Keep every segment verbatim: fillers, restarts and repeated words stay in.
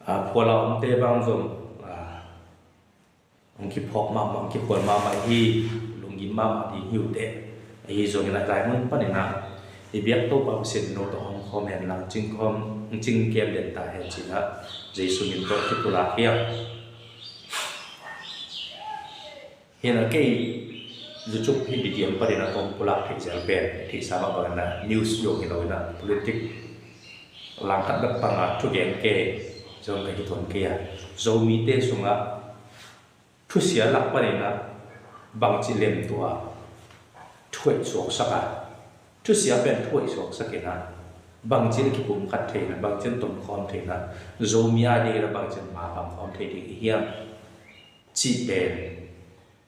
A, phual a omte bang zong, a, hong kiphawk mahmah, hong kikhual mahmah hi, lunggim mahmah ding hi uh teh. Ahi zongin a, lai mun panin a, i biak Topa Pasian in no tawh hong khawm hen lang, cing khawm, cing kem den ta hen ci-in a, Jesu min tawh kipulak hi a. Hi a, kei YouTube hi, video panin a kong pulak theih zel pen, theihsa mah bangin a, news zong hi lo in a, politic langkhat bek panga thugen kei zong ka hi tuan kei a. Zomite sungah thusia lak panin a bangci lemtuah a, thuhoih suaksak a, thusia pen thuhoih suaksak in a, bangci in a kipumkhat thei in a, bangci in a tonkhawm thei in a, Zomi a dingin a bangci in a mapang khawm thei ding i hiam cih pen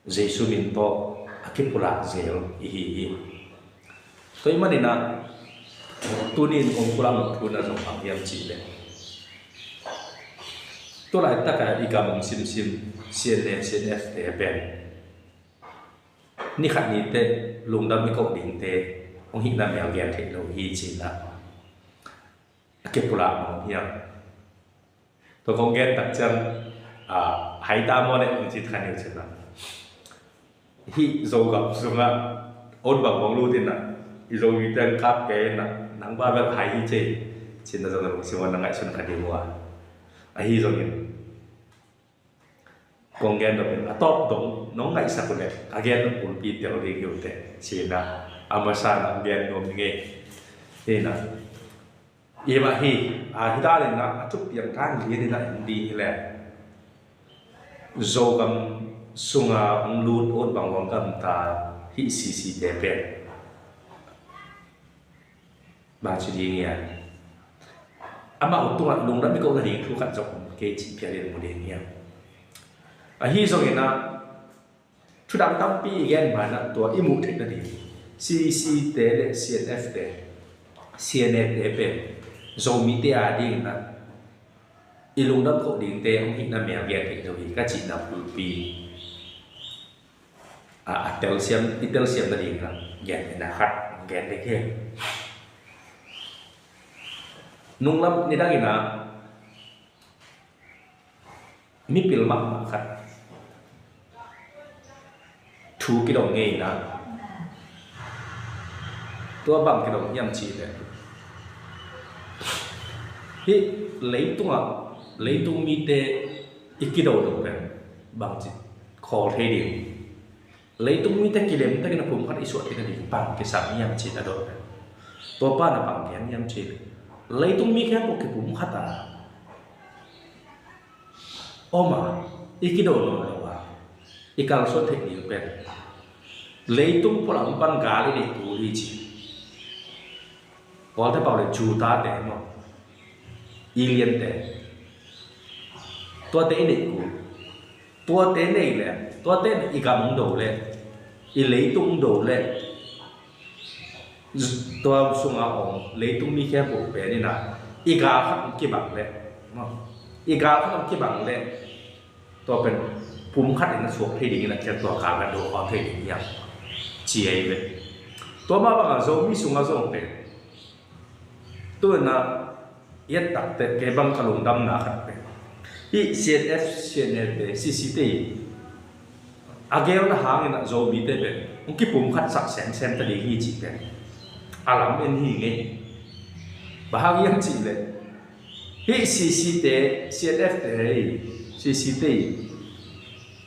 Jesu min tawh a kipulak zel i hi hi. Tua ahih manin a, tuni in kong pulak nop thu in a zong bang hiam cih leh, tu laitak a i gam hong simsim C N A, C N F te pen ni khat ni teh lungdam i koh dingte hong hihna mel gen thei lo hi ci-in a, a kipulak mawk hiam? Tua kong gen tak ciang, a, hai ta maw leh hong ci kha ni uh cin a. Hih Zogam sungah a ut bang hong lut in a, i Zomite hong kap kei in a, nang bang bel hai hi ci-in a zong hong sim a, na ngaihsun kha ding uh a. Ahi zongin kong gen nop in a, tawp dong nong ngaihsak uh leh ka gen nop bulpi tel ding hi uh teh ci-in a, a masa in a gen nuam ing ei. Hi in a, i mah hi, a, hi dan in a, a thupiang dan lian in a en ding hi leh, Zogam sunga hong lut a ut bang hong gamta hih C C te pen bang ci ding hiam? Amau tungah lungdam i koh nading thu khat zong om kei cih phial in mu ding hiam? Ahi zongin a, thu dang tampi i gen ma in a, tua i muh theih nading, C C te le C N F te, C N A te pen Zomite a dingin a, i lungdam koh dingte hong hihna mel gen theih lo hi ka cihna bulpi, a, a telsiam, i telsiam nading a gen in a khat gen ding hi. Nunglam nidang in a, mipil mahmah khat thu kidong ngei in a, tua bang kidong hiam cih leh, hih leitungah, leitung mite i kido lo pen bangci khawl thei ding, leitung mite kilem takin a pumkhat i suah theih nading bang kisam hiam cih a dot pen, tua pan a bang gen hiam cih leh, leitung mi khempeuh kipumkhat a om a, i kido nawn lo a, i kalsuan theih ding pen leitung pualam pan gal i neih kul hi ci. Kawlte pau le Judah te maw, Ilian te, tuate i neih kul. Tuate nei le, tuate i gam hong do le, i leitung hong do le, tua sunga om leitung mi khempeuh pen in a, i gal khat hong kibang le, i gal khat hong kibang le, tua pen pumkhat in a suak thei ding in a, tua gal khat do khawm thei ding hiam ci ahi ve. Tua mah bangah Zomi sungah zong pen, tu in a, i et tak teh kei bang ka lungdamna khat pen, hih C N F, C N A te, C C te in a gelna hangin a Zomite pen hong kipumkhatsak semsem ta ding hi cih pen a lam en hi ngei. Bang hang hiam cih leh, hih C C te, C N F te, hih C C te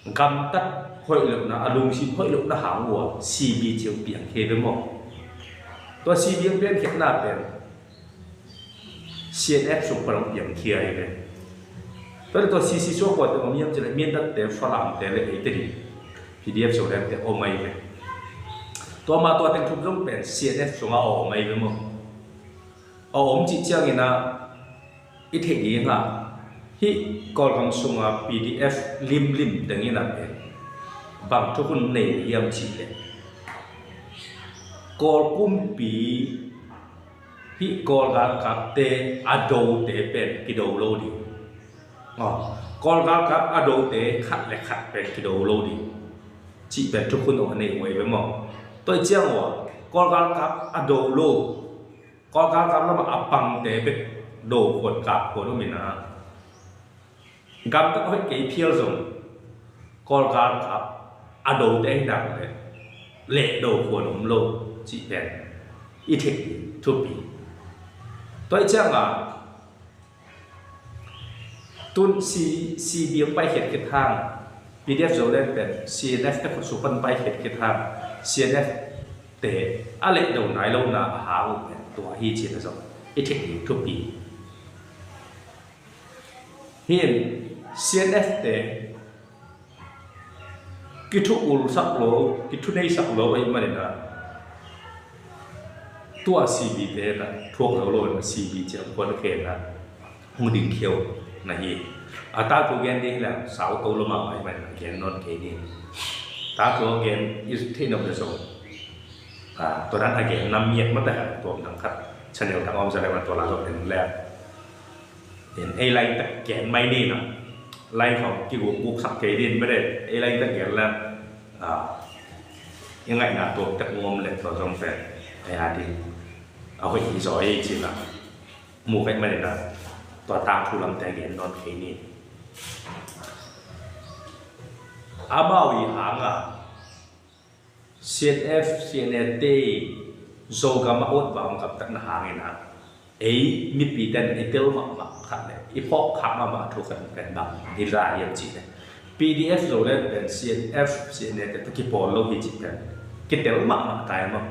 in gamtat hoih lohna, a lungsim hoih lohna hang uh a C B ci hong piang khia ve maw. Tua C B hong piang khiatna pen C N F sung pan hong piang khia hi ve. Tua leh tua C C sung a kuate om hiam cih leh Mindat te, Falam te le eite ding P D F Zoland te om ahi ve. Tua mah tua teng thup zong pen C N F sungah a om ahi ve maw. A om cih ciangin a, i theih ding a, hih Kawlgam sunga P D F limlim teng in a pen bang thukhun nei hiam cih leh, Kawl kumpi hih Kawl galkapte a dote pen kido lo ding. Aw, Kawl galkap a dote khat le khat pen kido lo ding cih pen thukhun a nei uh ahi ve maw. Tua ciang uh a, Kawl galkap a do lo, Kawl galkap lamah a pangte bek do khuan kap khuan om in a, Gamtat hoih kei phial zong Kawlgam kap a dote ahi nak leh lehdo khuan om lo cih pen i theih ding thupi. Tua ih ciangah tun C, CB hong paikhiat khit hang, PDF Zoland pen CNF te khut sung pan paikhiat khit hang, CNF te a lehdo nai lo na a hang uh pen tua hi cih na zong i theih ding thupi. Hin CNF te kithu ulsak lo, kithu neisak lo ahih manin ah tua CB te na thuak zo lo in ah CB ciang kuan khen na hong ding khiau na hi. A tangthu gen ding hi leh sau to lo mahmah ahih manin ah gen nawn kei ni. Tangthu gen i theih nop le zong, a, tua dan a gen nam miat mah ta tuam dang khat channel dang om za le man tua la zong en le. Ei line tak gen mai ni na. Line khong kiguk guk sak kei din mede. Ei line tak gen lam. A, i ngaihna tuak tak ngom le tua zong pen ei a ding a hoih hi zaw ei ci na. Mu kei mede na. Tua tangthu lamte gen nawn kei ni. Amau i hang a CNF, CNA te Zogam a ut bang gamtatna hangin ah ei mipi ten i tel mahmah khat le i phawk khak mahmah thu khat pen bang hi lai hiam cih le PDF Zoland pen CNF, CNA te kipawl lo hi cih pen kitel mahmah tai maw?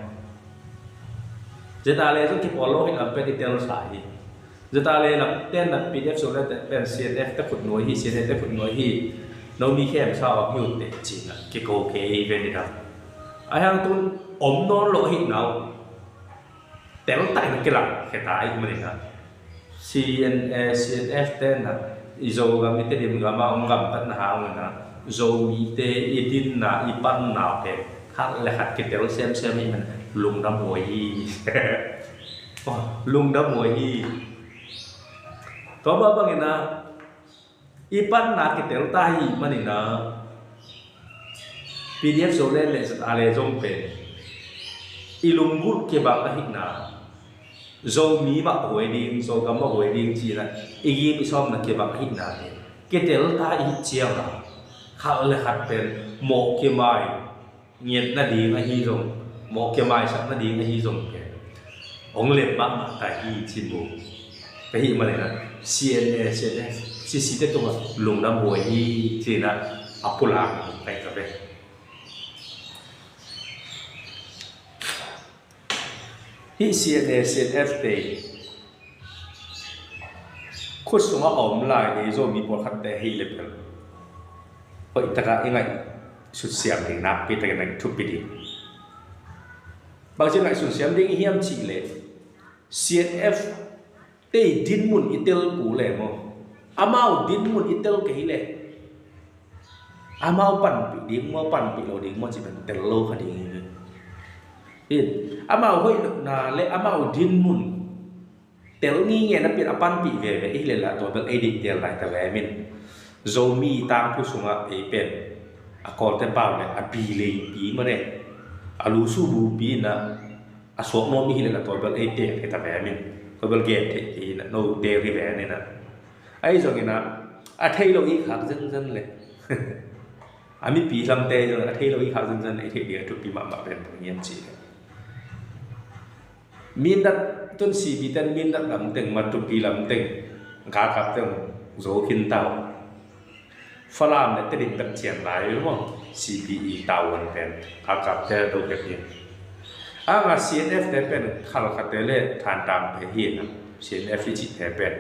Zeta le zong kipawl lo hi lam pen i tel sa hi. Zeta le lam ten na PDF Zoland te pen CNF te khut nuai hi, CNA te khut nuai hi. No mi khem sa awk hi ut te cih na kiko kei ve ni dang. A hang tun om nawn lo hi nau. Tel tak na kilang kheta i mani na. CNA, CNF te na i Zogam i Tedim gam a om gamtatna hang na. Zomi te i dinna i panna pen khat le khat kitel semsem hi man lungdam huai hi. Lungdam huai hi. Tua mah bangin ah i panna kitel ta hi manin ah PDF Zoland le ZRA le zong pen i lunggulh kibang ahihna, Zomi mah huai ding, Zogam mah huai ding ci-in ah i gim i sawmna kibang ahihna te kitel ta i hih ciangin ah khat le khat pen mawh kimai ngiat nading ahi zong, mawh kimaisak nading ahi zong pen hong lem mahmah ta hi ci mu. Ka hih manin ah CNA, CNF, CC te tungah lungdam huai hi ci-in ah a pulak hong pai ka ve. Hih CNA, CNF te khut sungah a om lai ei Zomi pawlkhat te hi le pen hoih taka i ngaihsut siam ding, nakpi takin i thupi ding. Bangci ngaihsun siam ding i hiam cih leh CNF te dinmun i tel kul le maw? Amau dinmun i tel kei le amau panpih ding maw, panpih lo ding maw cih pen tel lo kha ding hi. Amau hoih nopna le amau dinmun tel ngingei napi-in a panpih veve i hi leh lah tua bel ei diktel lai ta ve min. Zomi tangthu sungah ei pen a Kawlte pau le a bileipi mane a lusu bupi in ah a suak nuam i hi leh lah tua bel ei tek hi ta ve min. Tua bel gen theih kei in ah no tel hi ve ni na. Ahi zongin ah a thei lo i khak zenzen le a mipi lamte zong a thei lo i khak zenzen ei theih ding a thupi mahmah pen bang hiam cih leh Mindat tun CB ten Mindat lamteng, Matupi lamteng galkap teng zo khin ta uh. Falam le Tedim bek cian lai uh maw, CB i tavuan pen galkap te do kep hi. A nga CNF te pen Khalkha te le Thantlang te hi na, CNF i cih te pen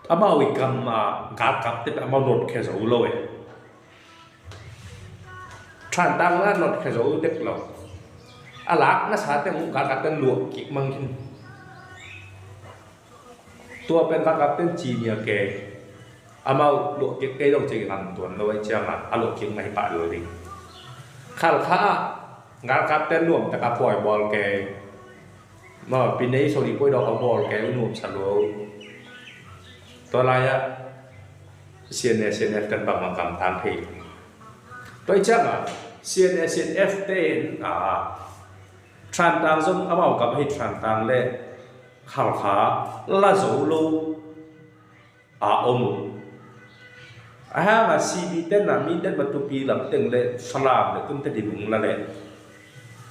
amau i gam a galkap te pen amau notkhia zo lo e. Thantlang na notkhia zo dek lo. A lak na sa teng uh galkap ten luah kik mang khin. Tua pen galkap ten ci nia ke. Amau luah kik kei dong ci lam tuan lo ai ciang a luah kik mai pah lo ding. Khalkha ah galkap ten nuam tak a poi bawl ke. Maw, pinei sori poi dawk a bawl ke u nuam sa lo. Tua lai-ah CNA, CNF ten bangmah gamtang thei. Tua i ciangah CNA, CNF ten a Thantlang zong amau gam ahi Thantlang le Khalkha la zo lo a om uh. A hanga C B te na mi te matupi lam teng le Falam le tunte din ung la le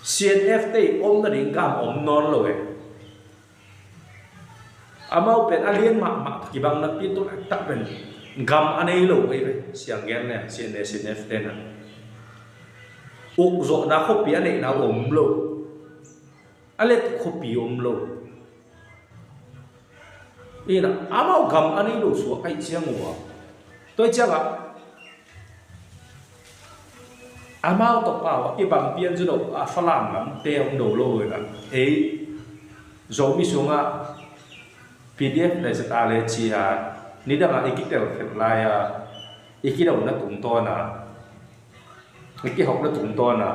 C N F te i om nading gam om nawn lo e. Amau pen a lian mahmah kibang napi tu tak pen gam a nei lo ei ve. Siang gen le C N A C N F te na ukzawhna khuapi a neihna om lo. A let khuapi om lo. Ina amau gam a nei lo suak ahi ciang ua. Tua ciangah amau tawh pau a kibang pian zu lo a Falam lam te om do lo ina. Ei Zomi sungah P D F le Z R le ci a nidangah i kitel khet lai a i kidona tungtawna i kihopna tungtawna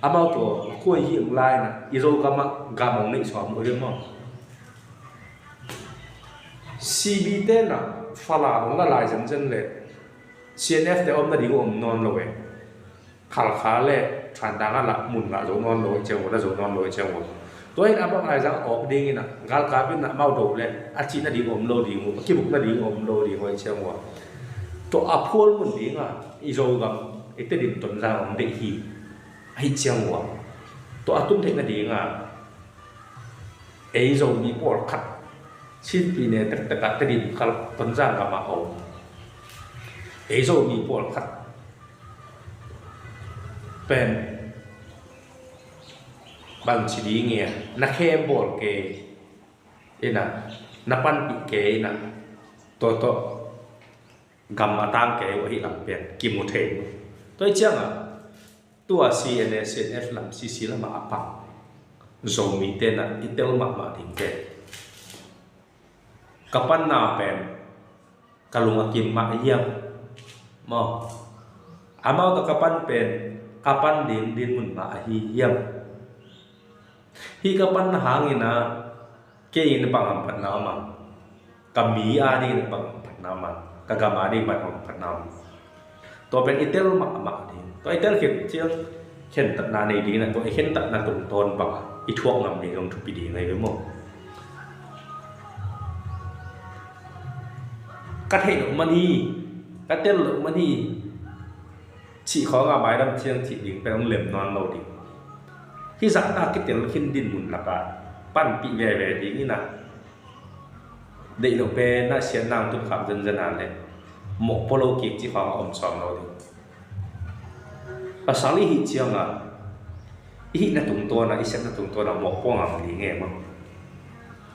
amau tawh khuai hing laina i Zogamah gam ong neih suam uh hi maw? C B te na Falam ong la lai zenzen le C N F te om nading om nawn lo e. Khalkha le Thantlang ah lah mun ngah zo nawn lo e ciang uh, la zo nawn lo e ciang uh. Tua in a bang lai zang awk ding ina galkap in amau do le a cih nading om lo ding uh, a kibuk nading om lo ding uh e ciang uh. Tua a phual mun dinga i Zogam i Tedim Tonzang om deih hi. Ahi ciang ua tua a tun theih nadinga ei Zomi pawlkhat Chin pyine tektek ah Tedim kal Tonzang gamah a om ei Zomi pawlkhat pen bangci ding ia na khem bawl kei ina na panpih kei ina tua tawh gam a tang kei uh ahi lam pen kimu thei. Tua hi ciangah tua C N A C N F lam C C lamah a pang Zomi te na i tel mahmah ding te ka panna pen ka lung a kim mah hiam maw? Amau tawh ka pan pen ka pan ding dinmun mah ahi hiam? Hih ka panna hangin ah kei in bang hamphatna om a, ka mi a dingin bang hamphatna om a, ka gam a dingin bang hamphatna om a. Tua pen i tel mahmah ding. Tua i tel khit ciang khentatna nei ding na, tua i khentatna tungtawn bang i thuak ngam ding zong thupi ding ahi ve maw? Ka theih loh man hi, ka tel loh man hi. Cih khawngah maidam ciang cih ding pen hong lem nawn lo ding. Hih zahta kitel khin dinmun lakah panpih veve ding ina deih loh pen na siatna hong tunkhak zenzen a le mawhpaw lo kik cih khawngah om sawm lo ding. Pasal i hih ciangah i hihna tungtawnah i sepna tungtawnah mawhpaw ngam ding e maw?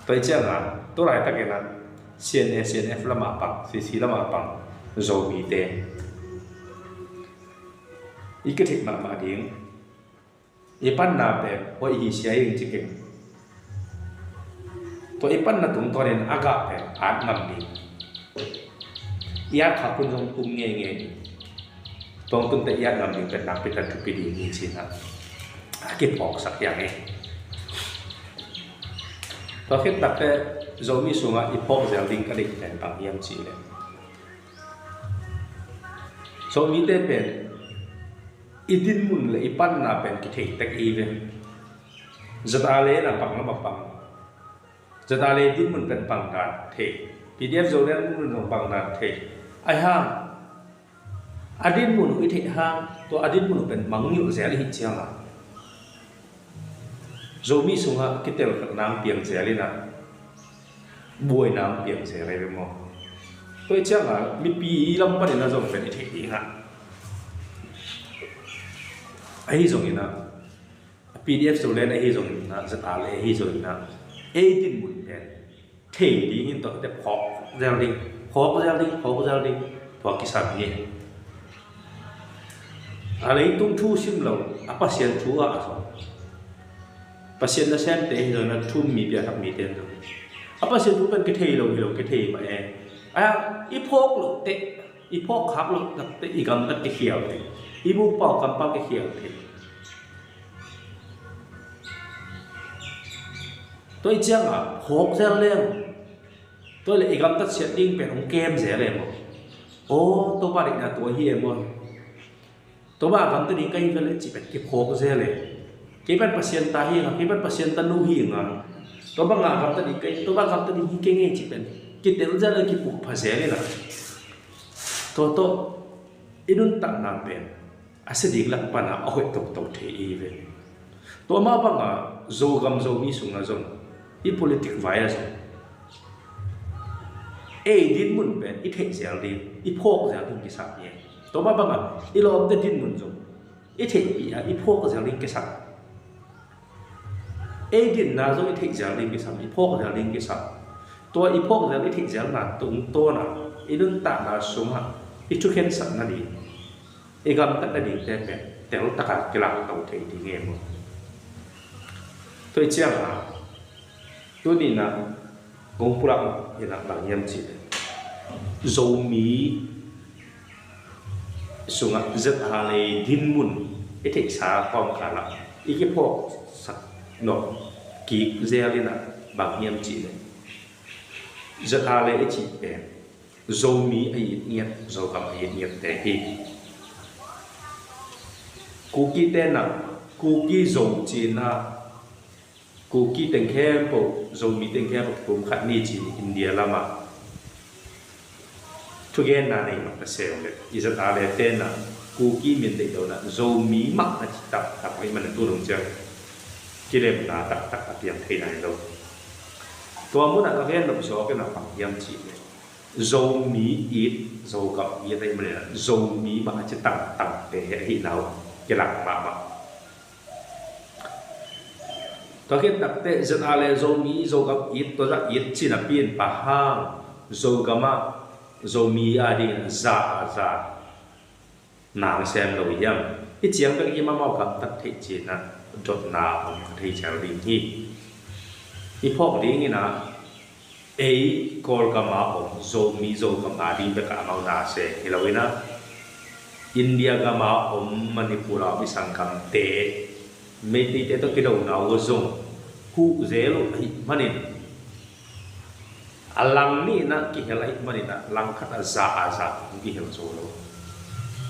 Tua i ciangah tu laitakinah C N A C N F lamah pang C C lamah pang Zomite i kitheih mahmah ding. I panna pen hoih hi sia ing ci keng. Tua i panna tungtawnin a gah pen at ngam ding. I at khak hun zong tung ngeingei ding. Tuang tunte i at ngam ding pen nakpi tak thupi ding hi cinah a kiphawksak hiang e. Tua khit takte Zomi sungah i phawk zel ding ka deih pen bang hiam cih leh Zomite pen i dinmun le i panna pen kithei tek i ve. Zata le na pang lama pang. Zata le dinmun pen pang dan thei. P D F Zoland dinmun zong pang dan thei. Ai hang a dinmun uh i theih hang tua a dinmun uh pen mangngilh zel i hih ciangah Zomi sungah kitelkhatna ang piang zel inah buaina ang piang zel ahi ve maw? Tua i ciangah mipi lam paninah zong pen i theih dingah ahi zonginah P D F Zoland ahi zonginah Zata le ahi zonginah ei dinmun pen thei ding in tuate phawk zel ding, phawk zel ding, phawk zel ding, phawk kisam hi. A leitung thu sim lo a Pasian thu ah a zong Pasian nasemte hi zong na thum mi piathak mite an zong a Pasian thu pen kithei lo hi lo kithei mah e. A i phawk lo teh i phawk khak lo tak teh i gamtat kikhial thei, i mupau kampau kikhial thei. Tua i ciangah phawk zel leng tua le i gamtat siat ding pen hong kem zel e maw? Aw Topa deihna tua hi e maw? Topa gamta ding ka hi ve le cih pen kiphawk zel e. Kei pen Pasian ta hi nga, kei pen Pasian tanu hi nga. Topa nga gamta ding ka hi, Topa gamta ding hi kei nge cih pen kitel zel e, kipukpha zel e na. Tua tawh i nuntakna pen a sia ding lak pana a hoih toto thei i hi ve. Tua mah banga Zogam Zomi sungah zong i politik vai ah zong ei dinmun pen i theih zel ding, i phawk zel ding kisam hi. Tua mah banga i lawmte dinmun zong i theihpih a i phawk zel ding kisam. Ei dinna zong i theih zel ding kisam, i phawk zel ding kisam. Tua i phawk zel i theih zelna tungtawna i nuntakna sungah i thukhensatna ding, i gamtatna dingte pen teltaka kilangto thei ding hi maw. Tua i cianga tuni-in ah kong pulak in ah bang hiam cih leh, Zomi sungah ZRA dinmun i theihsa kawmkalah i kiphawksak nawh kik zel in ah bang hiam cih leh, ZRA i cih pen Zomi a it ngiat, Zogam a it ngiatte hi. Kukite in ah Kuki Zo ci-in ah Kuki teng khempeuh, Zomi teng khempeuh kikum khat ni ci-in India lamah thugenna nei mah ta se uh leh, ZRA te in ah Kuki min deih lo in ah Zomi mah a ci taktak ahih manin tu nung ciang kilemna taktak a piang thei nai lo. Tua munah ka gen nop zawk in ah bang hiam cih leh, Zomi it, Zogam it ahih manin ah Zomi mah a ci tangtangte ahihna uh kilang mahmah. Tua khit takteh ZRA Zomi Zogam it, tua zah it cih napi in bang hang Zogam ah Zomi a dingin za a za nang sem lo hiam? Hih ciang bek hi, amau gamtat theih cih in ah dotna om kha thei zel ding hi. I phawk ding in ah ei Kawlgam a om Zomi Zogam a ding bek ah amau na se hi lo in ah, India gam a om Manipur a om i sanggamte, Meiteite tawh kidona uh zong huh zel uh ahih manin, a lang nih in ah kihel ahih manin ah lang khat ah za a za hong kihel zo lo.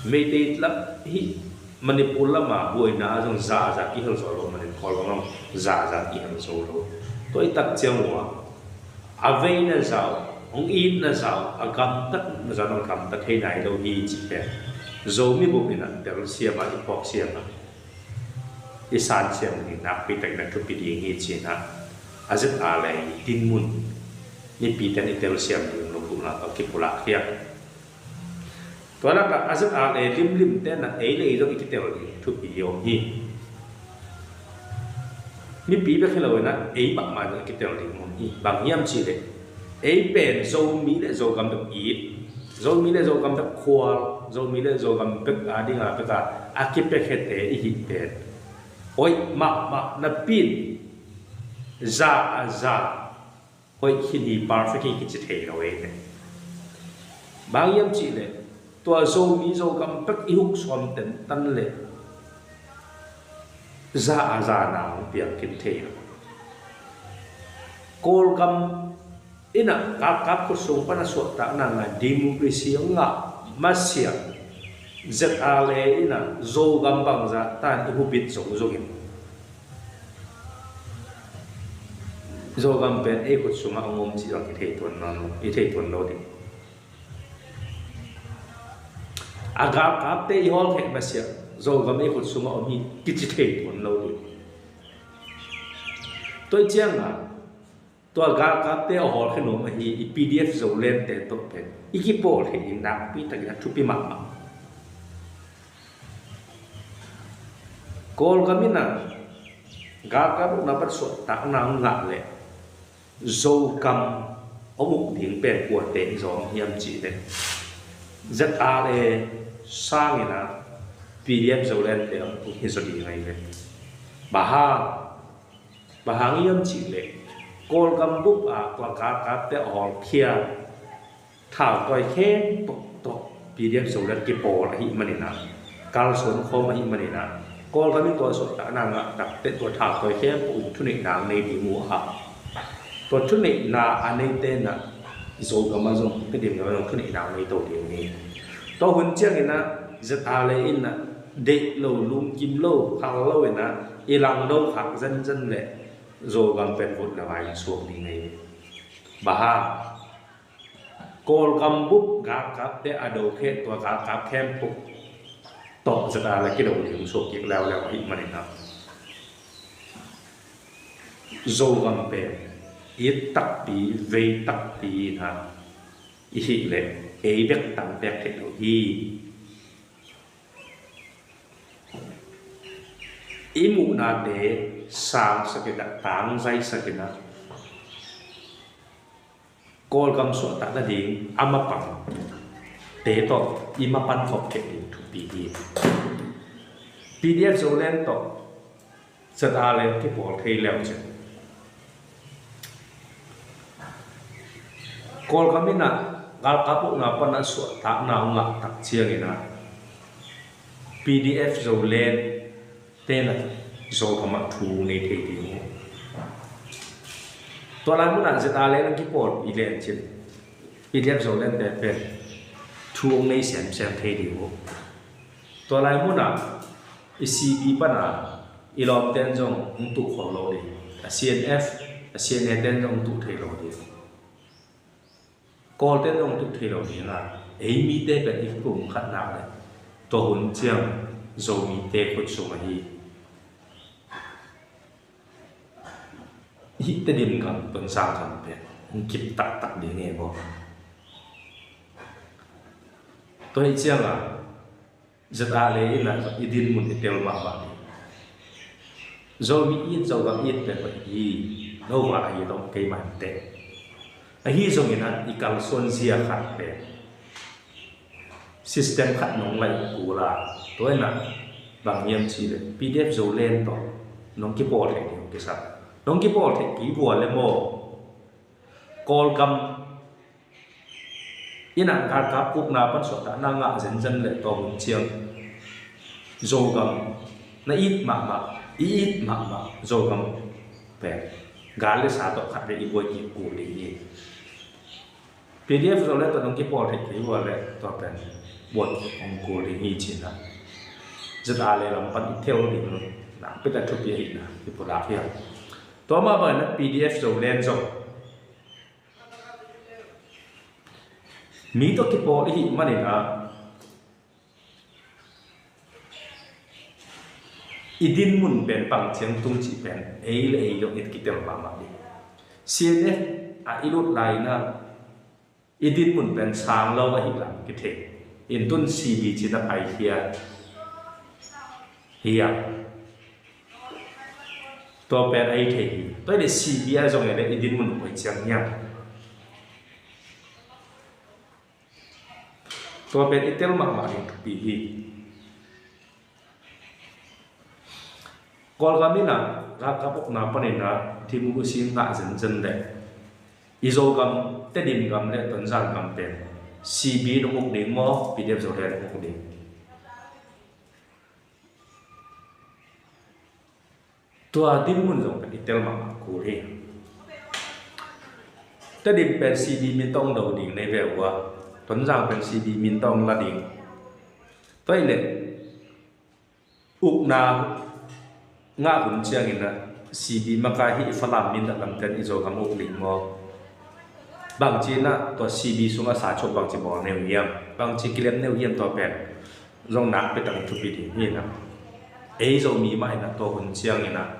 Meitei lam hih Manipur lam a buaina ah zong za a za kihel zo lo manin Kawlgam ah za a za kihel zo lo. Tua i tak ciang uh a, a veina za uh, hong itna za uh, a gamtatna za uh, a gamtat thei nai lo hi cih pen Zomi bup in ah telsiam a, i phawk siam a, i san siam ding nakpi takin a thupi ding hi ci-in ah, a ZRA dinmun mipite in i telsiam ding lungdamna tawh kipulak hi a. Tua lakah a ZRA limlimte in ah ei le ei zong i kitel ding thupi hi om hi. Mipi bek hi lo in ah ei bangmah zong i kitel ding om hi. Bang hiam cih leh, ei pen Zomi le Zogam bek it, Zomi le Zogam bek khual, Zomi le Zogam bek a ding a bek a, a kipiakhiate i hih pen hoih mahmah napi in za a za hoih khin hi, perfect hi kici thei lo ei ve. Bang hiam cih leh, tua Zomi Zogam bek i huk sawm tentan leh za a za na hong piang khin thei lo. Kawlgam in ah galkap khut sung pan a suahtakna ngah, democracy hong ngah masiah ZRA in ah Zogam bangzah tan i hubit zongzong in, Zogam pen ei khut sungah hong om cih zong i thei tuan lo, i thei tuan lo ding. A galkapte i hawlkhia masiah Zogam ei khut sungah om hi kici thei tuan lo ding. Tua i ciangah tua galkapte a hawlkhia nuam ahi i PDF Zolandte tawh pen i kipawl thei ding nakpi takin a thupi mahmah. Kawlgam in ah galkap ukna pan suahtakna hong ngah leh Zogam hong uk ding pen kuate hi zaw hiam cih leh, ZRA sangin ah PDF Zolandte hong hi zaw ding ahi ve. Bang hang, bang hang hiam cih leh, Kawlgam bup a tua galkapte a hawlkhia thautawi khempeuh tawh PDF Zoland kipawl ahih manin ah, kalsuan khawm ahih manin ah, Kawlgam in tua suahtakna ngah takteh tua thautawi khempeuh in thuneihna hong nei ding uh a, tua thuneihna a neite in ah Zogam ah zong, Tedim gam ah zong thuneihna hong nei to ding hi. Tua hun ciangin ah ZRA in ah deih lo, lungkim lo, phal lo in ah i langdo khak zenzen leh Zogam pen vut le vai in suak ding hi. Bang hang, Kawlgam bup galkapte a do khempeuh, tua galkap khempeuh tawh ZRA le kido ding suak kik leuleu ahih manin ah, Zogam pen it takpi, vei takpi in ah i hih leh ei bek tang pek theih lo hi. I muhnate sangsak in ah, tangzaisak in ah, Kawlgam suahtakna ding a mapangte tawh i mapan khop theih ding thupi hi. PDF Zoland tawh ZRA le kipawl thei leu cin, Kawlgam in ah galkap ukna pan ah suahtakna hong ngah tak ciangin ah, PDF Zoland te in ah Zogam ah thu nei thei ding uh. Tua lai mun ah ZRA le hong kipawl i len cin, PDF Zoland te pen thu hong nei semsem thei ding uh. Tua lai mun ah i CB pan ah i lawmten zong hong tuh khol lo ding. A CNF, a CNA ten zong hong tuh thei lo ding. Kawlten zong hong tuh thei lo ding a, ei mite pen i pumkhatna le tua hun ciang Zomite khut sung ahi. Hih Tedim gam, Tonzang gam pen hong kip taktak ding e maw. Tua hih ciang a ZRA le in ah i dinmun i tel mahmah ding. Zomi it, Zogam it pen hoih hi, no va ahi dong kei mah in teh. Ahi zongin ah i kalsuan zia khat pen system khat nong laih kul a, tua in ah bang hiam cih leh PDF Zoland tawh nong kipawl theih ding kisam. Nong kipawl theih kei vua le maw, Kawlgam in ah galkap ukna pan suahtakna ngah zenzen le tua hun ciang Zogam na it mahmah, i it mahmah Zogam pen gal le sa tawh khat vei i buai kik kul ding hi. PDF Zoland tawh nong kipawl theih kei vua le tua pen buai kik hong kul ding hi ci-in ah ZRA le lam pan i tel ding nakpi tak thupi ahihna i pulak hi a. Tua mah bangin ah PDF Zoland zong mi tawh kipawl i hih manin ah i dinmun pen bang ciang tung cih pen ei le ei zong i kitel mahmah ding. CNF ah i lut lai-in ah i dinmun pen sang lo ahih lam kithei. In tun CB ci-in a paikhia hiam? Tua pen a i thei hi. Tua hi leh CB ah zong hi leh i dinmun koi ciang hiam? Tua pen i tel mahmah ding thupi hi. Kawlgam in ah galkap ukna panin ah democracy ngah zenzen leh i Zogam, Tedim gam le Tonzang gam pen CB in hong uk ding maw, PDF Zoland in hong uk ding? Tua dinmun zong pen i tel mahmah kul hi. Tedim pen CB min tawh hong do ding nei ve uh a, Tonzang pen CB min tawh hong la ding. Tua hi leh ukna ngah hun ciangin ah CB makai hi i Falam min dah lamten i Zogam uk ding maw? Bangci in ah tua CB sungah sa chop bangci bawl nei uh hiam? Bangci kilem nei uh hiam? Tua pen zong nakpi tak thupi ding hi in ah, ei Zomi mah in ah tua hun ciangin ah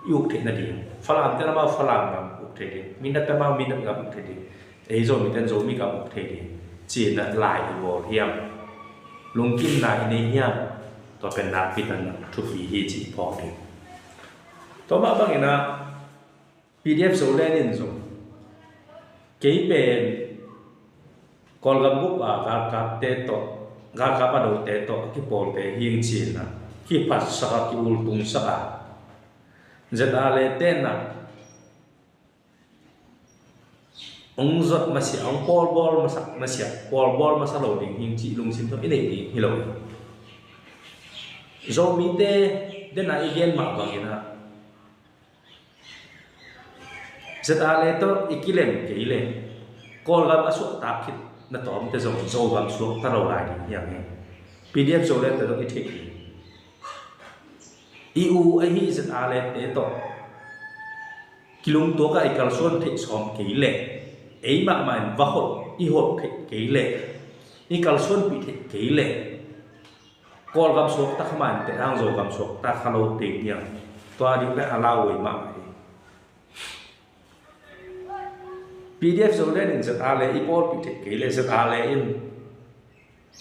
i uk theih nading, Falamte amau Falam gam uk thei ding, Mindatte amau Mindat gam uk thei ding, ei Zomite in Zomi gam uk thei ding ci-in ah lai i bawl hiam? Lungkimna i nei hiam? Tua pen nakpi tak thupi hi ci i phawk ding. Tua mah bangin ah PDF Zoland in zong kei pen Kawlgam bup a galkapte tawh, galkap a dote tawh a kipawlte hing ci-in ah kiphatsak a, ki-ultungsak a, ZRA le ten ah hong zot masiah, hong pawlbawl masak masiah, pawlbawl masa lo ding hing cih lungsim tawh i neih ding hi lo. Zomite den a i gen mah bangin ah ZRA le tawh i kilem kei leh Kawlgam a suahtak khit na tawmte zong Zogam suakta lo lai ding hi hang hi. PDF Zoland tawh zong i theih ding. I u ahi ZRA le te tawh kilungtuak a i kalsuan theih sawm kei leh ei mahmah in va holh, i holh theih kei leh, i kalsuanpih theih kei leh, Kawlgam suakta kha mah inteh, Zogam suakta kha lo ding hiam? Tua ding pen a lauhuai mahmah hi. PDF Zoland in ZRA le i pawlpih theih kei leh ZRA le in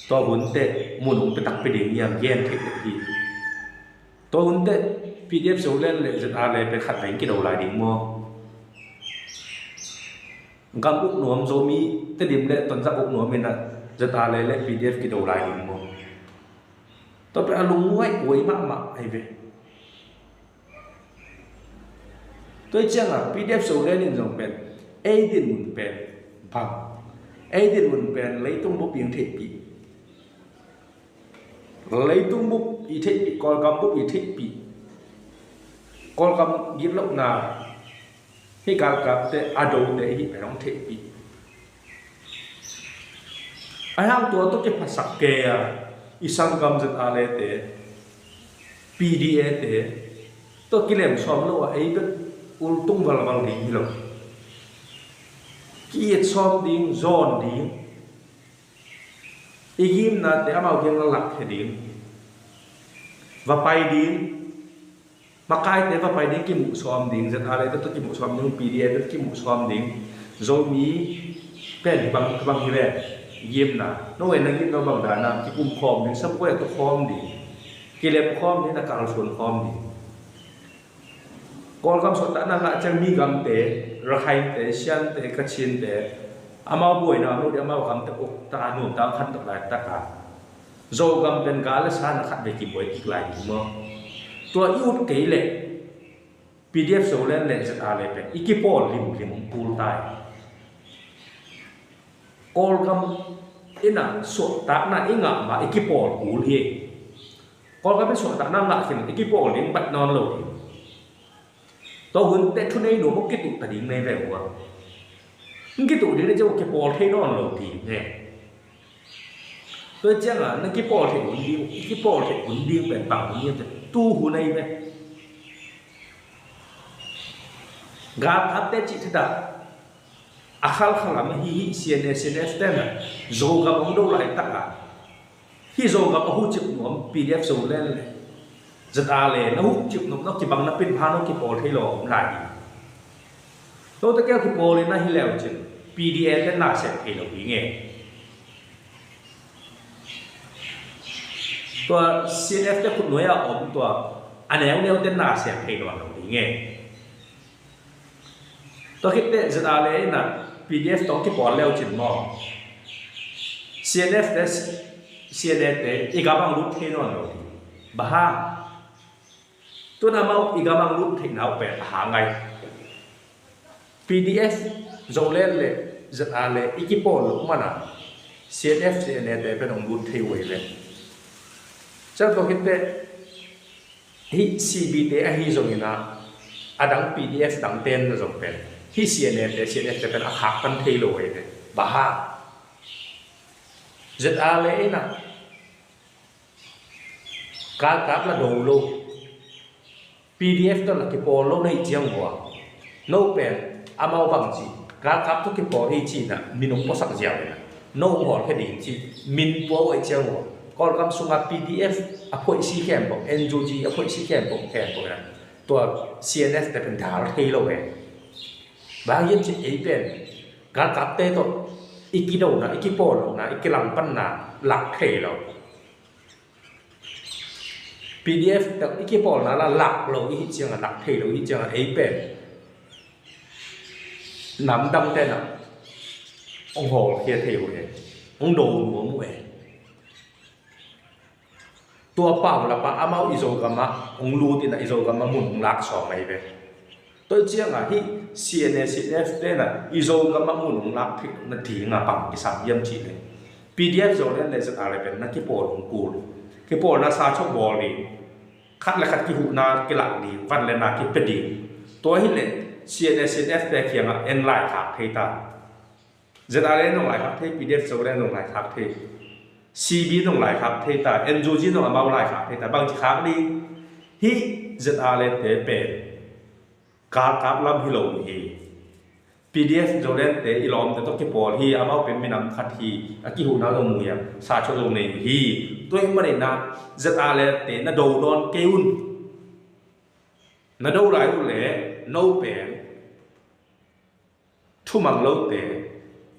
tua hun teh mun hong pia takpi ding hiam gen theih loh hi. Tua hun teh PDF Zoland le ZRA le pen khatvei in kido lai ding maw? Gam uk nuam, Zomi Tedim le Tonzang uk nuam in ah ZRA le le PDF kido lai ding maw? Tua pen a lungngaih huai mahmah ahi ve. Tua hi ciangah PDF Zoland in zong pen ei dinmun pen bang, ei dinmun pen leitung bup i theihpih, leitung bup i theihpih, Kawlgam bup i theihpih, Kawlgam gitlohna, hih galkapte a dote i hih pen hong theihpih. Ahi hang tua tawh kiphasak kei a, i sanggam ZRA le te, PDA te tawh kilem sawm lo a, ei bek ultung valval ding hi lo. Ki-it sawm ding, zawn ding, i gimnate amau kiang na lakkhia ding, va pai ding, makaite va pai ding, kimuh sawm ding, ZRA te tawh kimuh sawm ding, PDA te tawh kimuh sawm ding, Zomi pen bang, bang hi ve, gimna, no en na gimna bang dana, kikum khawm ding, sabuai a tu khawm ding, kilem khawm ding, na kalsuan khawm ding. Kawlgam suahtakna ngah ciang mi gamte, Rakhainte, Siante, Kachinte, amau buaina om lo ding, amau gamte ukta, nuamta khanto laitak a, Zogam pen gal le sa na khatvei kibuai kik lai ding maw? Tua i ut kei leh PDF Zoland le ZRA le pen i kipawl limlim hong kul ta hi. Kawlgam in ah suahtakna i ngah ma i kipawl kul hi. Kawlgam in suahtakna ngah khin i kipawl ding baih nawn lo hi. Tua hun teh thunei nuam uh kituh ta ding nei ve uh a. Hong kituh ding nei ciang uh kipawl thei nawn lo ding hi. Tua ciangah na kipawl theih hun ding, i kipawl theih hun ding pen bang hun ding te tu hun ahi ve. Galkapte cih thedah a khalkhalam ahi hih CNA, CNF te na Zogam hong do laitak a, hih Zogam a hucip nuam PDF Zoland le ZRA le na hucip nuam, na kibang na pin pha, na kipawl thei lo om lai hi. Note kei kipawl in na hi leu cin PDA te na sep thei lo hi nge. Tua CNF te khutnuai a om tua a neuneu te na sep thei lo hi nge. Tua khit teh ZRA le in ah PDF tawh kipawl leu cin maw, CNF te, CNA te i gam ah lut thei nawn lo hi. Bang hang? Tun amau i gam ah lut theihna uh pen a hang ngai. PDF Zoland le ZRA le i kipawl loh man a CNF, CNA te pen hong lut thei uh hi ve. Ciang tua khit teh hih CB te ahi zongin ah, a dang PDF dang ten na zong pen hih CNA te, CNF te pen a khak pan thei lo hi ve. Bang hang? ZRA le in ah galkap la do lo, PDF tawh la kipawl lo na hih ciang uh a, no pen amau bang ci, galkap tawh kipawl hi ci-in ah min hong puasak ziau in ah, no hong hawlkhia ding ci min pua uh ahih ciang uh a, Kawlgam sungah PDF a phoihsi khempeuh, NUG a phoihsi khempeuh, khempeuh in ah tua CNF te pen dal thei lo hi. Bang hiam cih leh ei pen galkapte tawh i kidona, i kipawl lohna, i kilangpanna lak thei lo. PDF tawh i kipawlna la lak lo i hih ciangah, lak thei lo i hih ciangah ei pen namdangte in ah hong hawlkhia thei uh e, hong do nuam uh e. Tua paulap ah amau i Zogam ah hong lut in ah i Zogam ah mun hong lak sawm ahi ve. Tua ciangah hih CNA, CNF te in ah i Zogam ah mun hong lak theih nading ah bang kisam hiam cih leh, PDF Zoland le ZRA le pen na kipawl hong kul, kipawlna sa chawk bawl ding, khat le khat kihuhna kilak ding, van le na kipia ding. Tua hi leh CNA, CNF te kiangah en laikhak thei ta. ZRA in hong laikhak thei, PDF Zoland in hong laikhak thei, CB in hong laikhak thei ta, NUG in hong amau laikhak thei ta. Bangci khak ding? Hih ZRA le te pen galkap lam hi lo uh hi. PDF Zoland te i lawmte tawh kipawl hi, amau pen minam khat hi, a kihuhna zong mu hi a, sa chawh zong nei hi. Tua ahih manin ah ZRA te na do nawn kei un. Na do lai uh leh no pen thumang lote,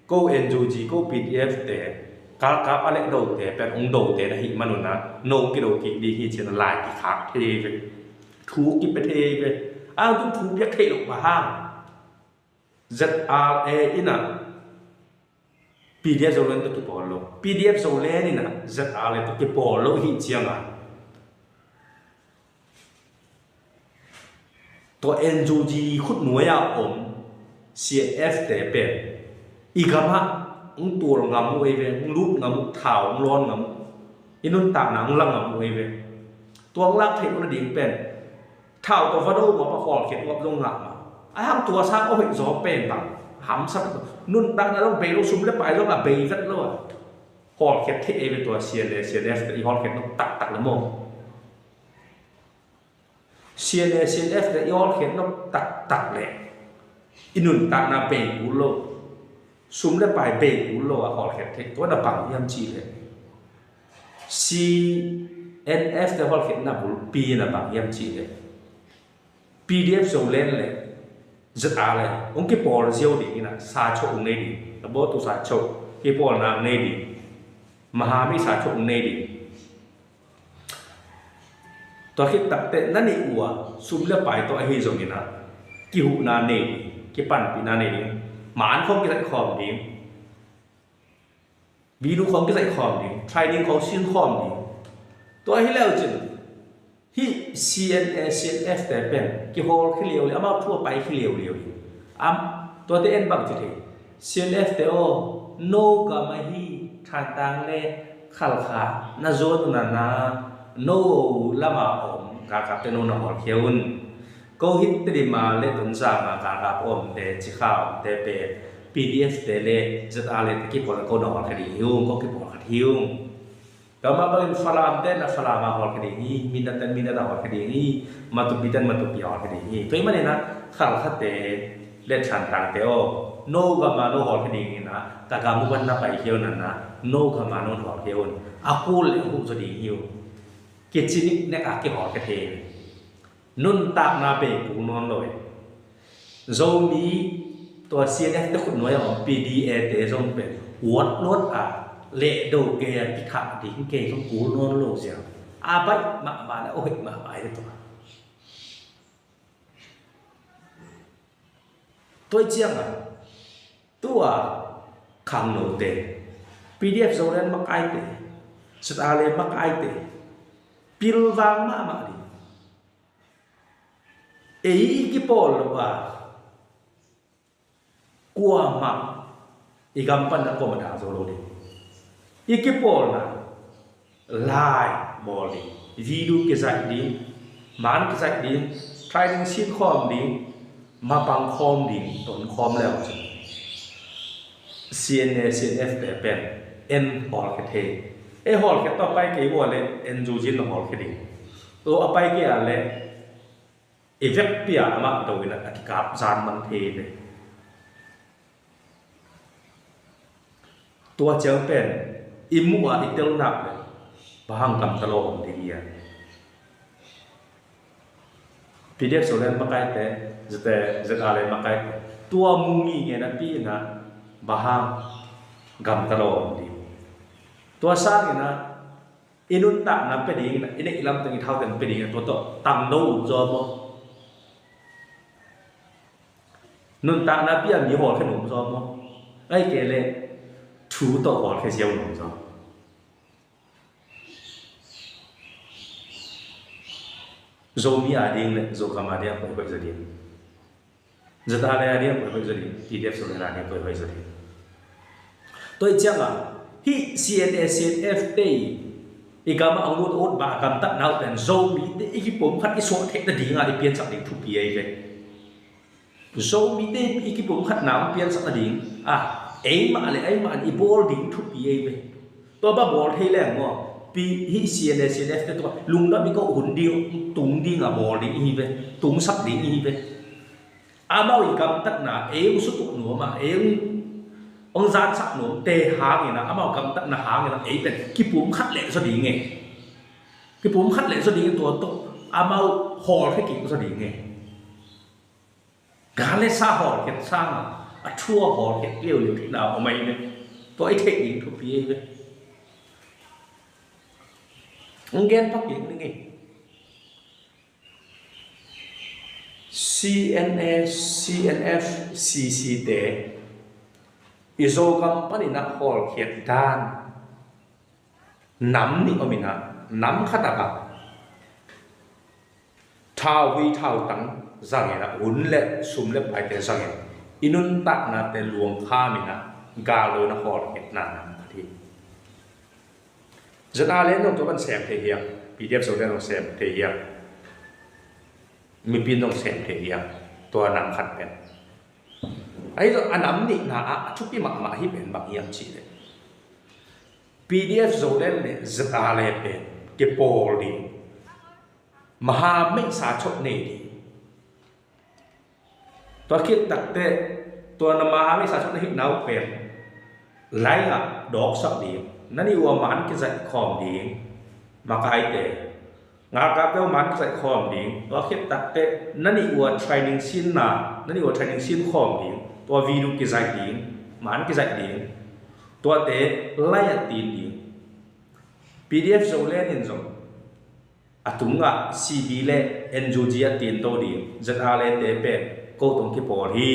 ko NUG, ko PDF te, galkap a lehdote pen hong dote na hih manun ah no kido kik ding hi ci-in a lai kikhak thei ve. Thu kipia thei ve. A hang tun thu piak theih loh mah hang ZRA in ah PDF Zoland tawh kipawl lo, PDF Zoland in ah ZRA tawh kipawl lo ahih ciangin tua NUG khutnuai-a om CNF te pen i gamah hong tual ngam uh ei ve, hong lut ngam uh, thau hong lawn ngam uh, i nuntakna hong la ngam uh ei ve. Tua hong lak theih uh nading pen thau tawh va do ngap a, hawlkhiat ngap zong ngah mah. A hang tua sang a hoih zaw pen bang hamsa, nuntakna zong bei lo, sum le pai zong a bei vet lo a, hawlkhiat theih ei ve. Tua CNA, CNF te i hawlkhiat nop taktak le maw? CNA, CNF te i hawlkhiat nop taktak le i nuntakna bei kul lo, sum le pai bei kul lo a hawlkhiat theih, tua na bang hiam cih leh, CNF te hawlkhiatna bulpi na bang hiam cih leh, PDF Zoland le ZRA le hong kipawl ziau ding in ah sa chawh hong nei ding, a bawl tu sa chawh kipawlna hong nei ding, maham i sa chawh hong nei ding. Tua khit takteh na nih uh a, sum le pai tawh ahi zongin ah kihuhna nei ding, kipanpihna nei ding, man khawng kizaih khawm ding, video khawng kizaih khawm ding, training khawng sin khawm ding. Tua hi leu cin hih CNA, CNF te pen kihawl khia liauliau, amau thu a pai khia liauliau hi. Am, tuate en bang ci thei. CNF te aw, no gam ahi Thantlang le Khalkha na zuan uh na, na no lama om galkapte no na hawlkhia un. Ko hih Tedim a le Tonzang a galkap omte, Cikha omte pen PDF te le ZRA le te kipawl le ko na hawlkhia ding hi ung, ko kipawl khat hi ung. Tua mah bangin Falam te na Falam a hawlkhia ding hi, Mindat te Mindat a hawlkhia ding hi, Matupi te Matupi a hawlkhia ding hi. Tua ahih manin ah Khalkha te le Thantlang te aw, no gam a no hawlkhia ding in ah, ka gam uh pan na paikhia un na, no gam a no hawlkhia un. A kul le a huh zaw ding hi ung. Kici niknek a kihawlkhia thei. Nuntakna bei kul nawn lo hi. Zomi tua CNF te khutnuai a om PDA te zong pen uat luat a, lehdo kei a, kithah ding kei zong kul nawn lo ziau. A baih mahmah le a hoih mahmah hi tua. Tua ciangin tua khangnote, PDF Zoland makaite, ZRA le makaite, pilvang mahmah ding. Ei i kipawl lo a, kuamah i gam pan a kuamah dang zo lo ding. I kipawlna lai bawl ding, video kizaih ding, man kizaih ding, training sin khawm ding, mapang khawm ding, ton khawm le uh cin CNA, CNF te pen en hawlkhia thei. Ei hawlkhia tawh a pai kei uh a le, en zuzin na hawlkhia ding. Tua a pai kei a le, i vekpi a amah do in a kikap zan mang thei ve. Tua ciang pen i muh a i tel nak le, bang hang gamta lo om ding hi a. PDF Zoland makaite, ZRA le makaite, tua mu ngitnget napi in a, bang hang gamta lo om ding. Tua sangin a, i nuntakna pia ding in a, i neih lamtang i thauteng pia ding in a, tua tawh tangdo um zaw maw? Nuntakna pia mi hawlkhia nuam zaw maw? Ahih kei leh thu tawh hawlkhia ziau nuam zaw? Zomi a ding le Zogam a ding a hoihhoih zaw ding. ZRA a ding a hoihhoih zaw ding, PDF Zoland a ding a hoihhoih zaw ding. Tua hi ciangin hih CNA, CNF te i gam a hong lut a ut bang a gamtatna uh pen Zomite i kipumkhat i suah theih nading a i piansak ding thupi ahi ve. Zomite i kipumkhatna hong piansak nading a, eimah le eimah in i bawl ding thupi ahi ve. Tua bang bawl thei leng maw, pi hih CNA, CNF te tua lungdam i koh hun ding, tung ding a bawl ding ihi ve, tungsak ding ihi ve. Amau i gamtatna ei hong sutuah nuam a, ei hong, hong zansak nuamte hangin ah, amau gamtatna hangin ah ei pen kipumkhat leh zaw ding e. Kipumkhat leh zaw ding e, tua tawh amau hawlkhia kik zaw ding e. Gal le sa hawlkhiat sang a, a thu a hawlkhiat liauliau theihna om ahi ve. Tua i theih ding thupi ahi ve. Hong gen pak kik ning e. C N A, C N F, C C te i Zogam panin ah hawlkhiat dan nam nih om in ah, nam khat ah bang thau hui thau tang zangin ah, hun le sum le paite zangin i nuntaknate luang kham in ah, gal lo in ah hawlkhiatna nam khat hi. Z R A le zong tua pan sem thei hiam, P D F Zoland zong sem thei hiam, mipi zong sem thei hiam, tua nam khat pen. Ahi zong a nam nihna ah a thupi mahmah hi pen bang hiam cih leh, P D F Zoland le Z R A le pen kipawl ding, maha meisa chot nei ding. Tua khit takteh, tua na maha meisa chot na hihna uh pen lai-in ah dawksak ding, na nih uh a man kizaih khawm ding, makaite, ngalkapte uh man kizaih khawm ding. Tua khit takteh na nih uh a training sinna, na nih uh a training sin khawm ding, tua video kizaih ding, man kizaih ding, tuate lai-in ah tin ding. P D F Zoland in zong a tungah C B le N U G a tinto ding, Z R A le te pen ko tawh kipawl hi,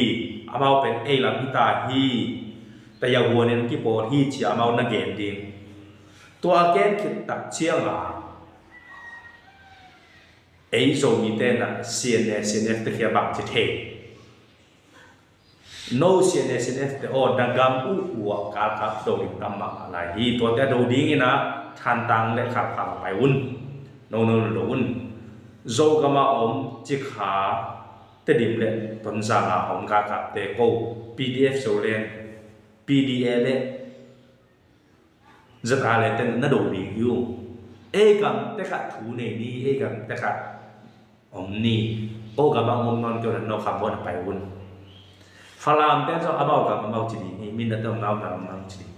amau pen ei lam hi ta hi, tayahuan in kipawl hi ci-a amau na gen ding. Tua a gen khit tak ciangin ei Zomite in ah C N A, C N F te kiang bang ci thei. No C N A, C N F te aw, na gam uh uah galkap do ding tam mahmah lai hi. Tuate a do dingin ah Thantlang le Khalkha pai un. No, no, no, do un. Zogam a om Cikha, Tedim le Tonzang a om galkapte ko, P D F Zoland, P D A le Z R A le ten na do ding hi ung. Ei gam tek ah thu nei ni, ei gam tek ah om ni. Ko gam ah om nawn kei un, no kham bawn a pai un. Falam ten zong amau gam amau ci ding hi, Mindat ten amau gam amau ci ding.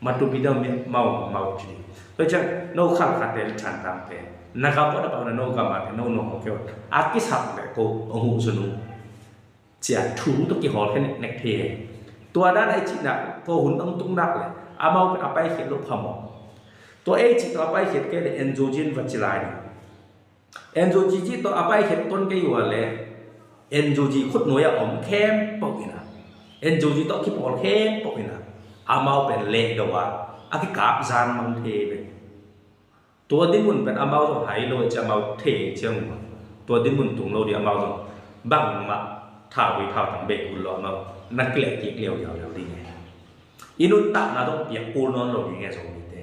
Matupi ten amau gam amau ci ding. Tua ciang no Khalkha te le Thantlang te, na gam bawn a pai un, no gam ah te no no hong kei un. A kisap le ko hong huh sun ung. Ci-a thu tawh kihawl khia neknek thei hi. Tua dan a i cihna, tua hun hong tung nak leh amau pen a paikhiat loh phamawh. Tua ei cih tawh a paikhiat kei leh N U G in va ci lai ding. N U G cih tawh a paikhiat ton kei uh a leh N U G khutnuai ah om khempeuh in ah, N U G tawh kipawl khempeuh in ah, amau pen leh do a, a kikap zan mang thei ve. Tua dinmun pen amau zong hai lo, ci amau thei ciang uh. Tua dinmun tung lo ding, amau zong bangmah thau hui thau tang bei kul lo, amau na kileh kik liauliau ding e. I nuntakna zong piak kul nawn lo ding e, Zomite.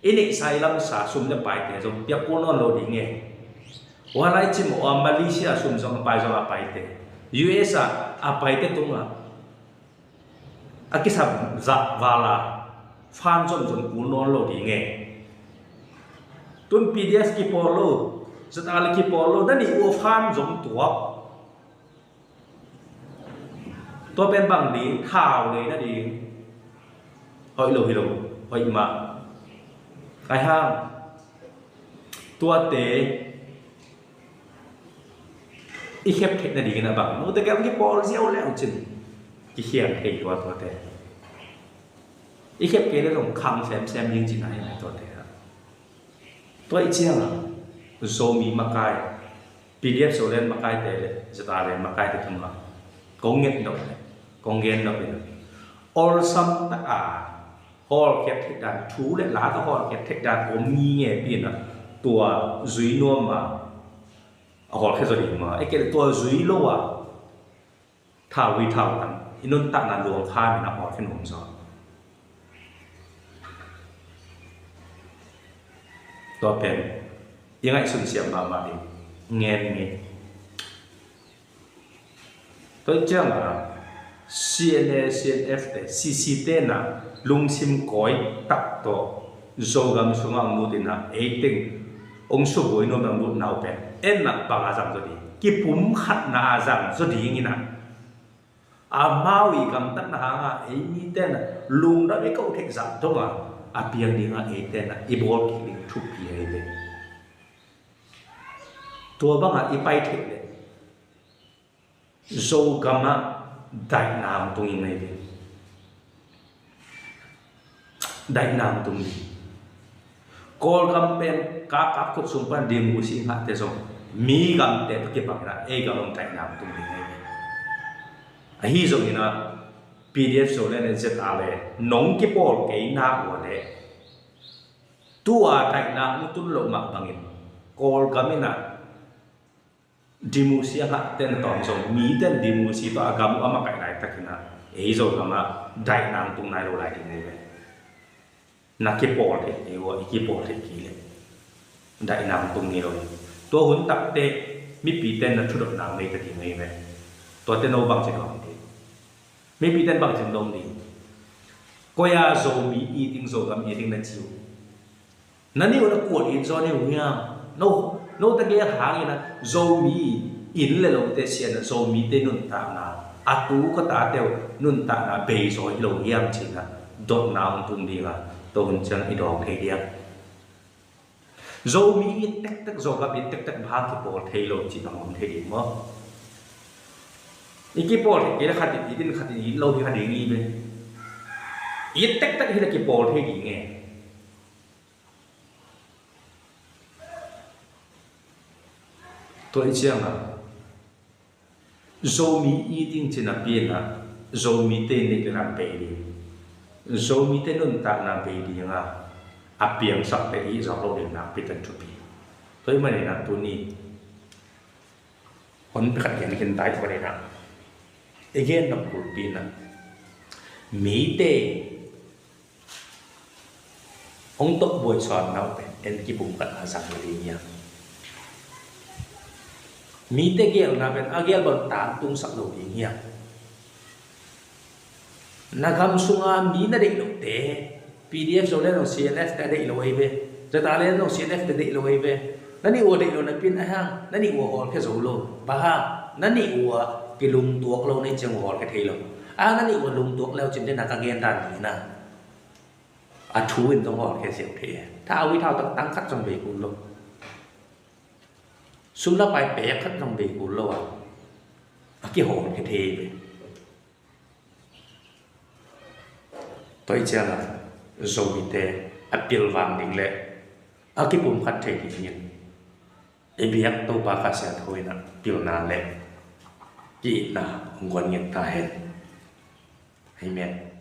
I neihsa i lamsa sum le paite zong piak kul nawn lo ding e. Ua lai cimawh a Malaysia sum zong a pai zong a paite, U S a a paite tungah a kisam zah val a fan zomzom kul nawn lo ding e. Tun P D F kipawl lo, Z R A le kipawl lo, na nih uh fan zom tuak. Tua pen bang ding, thau nei nading. Hoih lo hi lo, hoih mah. Ai hang. Tuate i khep theih nadingin a bang, note kiang kipawl ziau leucin kikhiang thei tua tuate. I khep kei le zong khang semsem ding cihna hi mai tuate. Tua i ciangin Zomi makai, P D F Zoland makaite le Z R A le makaite tungah kong nget nop le kong gen nop in, awlsam taka hawlkhiat theih dan, thu le la tawh hawlkhiat theih dan om ngingei pi-in ah, tua zui nuam a, a hawlkhia zaw ding maw? Ei kei le tua zui lo a, thau hui thau tang, i nuntakna luang khamin a hawlkhia nuam zaw. Tua pen i ngaihsun siam mahmah ding ngen ngei. Tua ciangin C N A, C N F te, C C te na lungsim kawi tak tawh Zogam sungah hong lut in ah, ei teng hong subuai nuam hong lut nau pen, en ah bang a zang zaw ding, kipumkhatna a zang zaw ding in ah, Amau i gamtatna hangah ei mite in lungdam i koh theih zah dongah a piang dingah eite in i bawl kik ding thupi ahi ve. Tua bangah i pai theih leh Zogamah daihna hong tung ding ahi ve. Daihna hong tung ding. Kawlgam pen kakap khut sung pan democracy ngahte zong mi gamte tawh kibang inah ei gam hong daihna hong tung ding ahi ve. Ahi zong inah P D F Zoland Z R le nong kipawl kei nak ua le tua daihna hong tun loh mah bangin Kawlgam inah democracy a ngahte na tawm zong mite in democracy tawh a gam uh a makaih laitak inah ei Zogamah daihna hong tung nai lo lai ding ahi ve. Na kipawl theih kei uh a, i kipawl theih kei leh daihna hong tung ngei lo hi. Tua hun takte mipite in na thudotna hong nei ta ding ahi ve. Tuate no bangci dawng ding? Mipite in bangci dawng ding? Koi-a Zomi it ding, Zogam it ding na ci uh? Na nih uh na kuan it zaw ni uh hiam? No, no ta gel hangin a Zomi inn le lote siatna, Zomite nuntakna, a tu ka tate uh nuntakna bei zaw hi lo hiam ci-in a dotna hong tung ding a, tua hun ciang i dawng thei diam? Zomi it tektek, Zogam it tektek bang hang kipawl thei lo cih bang om thei ding maw? I kipawl thei kei le khat in it in, khat in it lo hi kha ding hi ve. It tektek hi le kipawl thei ding e. Tua i ciangah Zomi it ding cih napi inah Zomite neih le lam bei ding, Zomite nuntakna bei ding a, a piangsak le it zawk lo ding nakpi tak thupi. Tua ahih manin ah tuni hun pakhat gen khin ta i hih manin ah i gen nop bulpi inah mite hong tawh buai suan nau pen en kipumkhatna zang lo ding hiam? Mite gelna pen a gel bang tangtungsak lo ding hiam? Na gam sunga mi na deih lote, P D F Zoland zong C N F te a deih lo ahi ve. Zata le zong C N F te deih lo ahi ve. Na nih ua deih lo napi in a hang na nih ua hawlkhia zo lo. Bang hang na nih ua kilungtuak lo na hih ciang ua hawlkhia thei lo. A na nih ua lungtuak le uh cin te na ka gen dan ding inah a thu in zong hawlkhia ziau thei e. Thau i thau tak tang khat zong bei kul lo. Sum le pai pek khat zong bei kul lo a, a kihawlkhia thei ve. Tua i ciangah Zomite a pilvang ding le a kipumkhat thei dingin i biak Topa Kha Siangtho inah pilna le ki-itna hong guan nget ta hen. Amen.